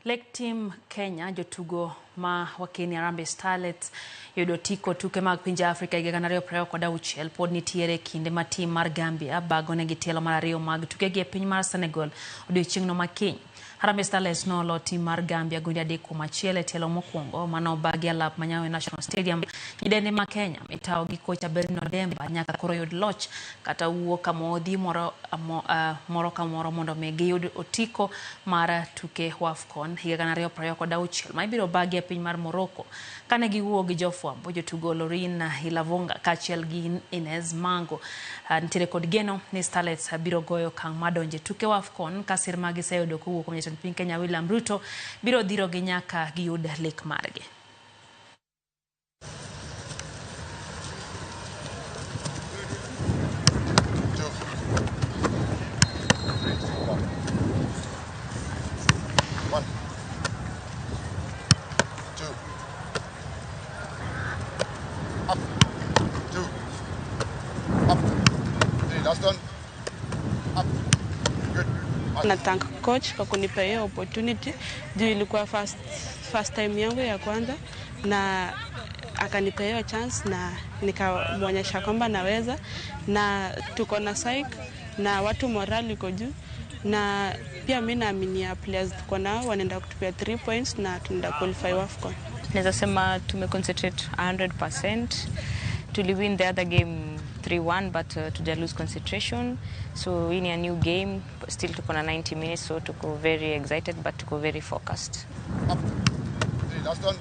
Lek team Kenya jotugo ma wakeni Harambee Starlets yudo otiko tuke mag pinje Afrika higa 2026 pod nitiere kinde ma tim mar Gambia bagonegi tielo mar ariyo mag tukegi e piny mar Senegal odiochieng'no ma kiny. Harambee Starlets nolo tim mar Gambia gonde 3-1 e tielo mokwongo manobagi alap ma Nyayo National Stadium. Nyidendi ma Kenya itawo gi kocha Bernard Odemba nyaka koro yud loch kata wuok kamodhi moro, moro ka moro mondo mi giyud otiko mar tuke WAFCON higa 2026 ma ibiro bagi e piny mar Morocco. Kane giwuo gi jofwambo, jotugo Lorin Ilavonga kaachiel gi Inez Mango nitiere kod geno ni Starlets biro goyo okang' mar donjo e tuke WAFCON ka sir ma giseyudo kowuok kuom jatend piny Kenya William Ruto biro dhirogi nyaka giyud lek margi. 1, 2, up, 2, up, 3, last one, up, good. Na thank coach kwa kunipa hiyo opportunity juu ilikuwa first time yangu ya kwanza, na akanipa hiyo chance na nikamwonyesha kwamba naweza, na tuko na psych na watu morale iko juu, na pia mimi naaminia players tuko nao wanaenda kutupia 3 points na tunaenda qualify AFCON. Naweza sema tume concentrate 100%. Tuli win the other game 3-1 but tuja lose concentration. So hii ni a new game, still tuko na 90 minutes, so tuko very excited but tuko very focused. Up, 3, last one.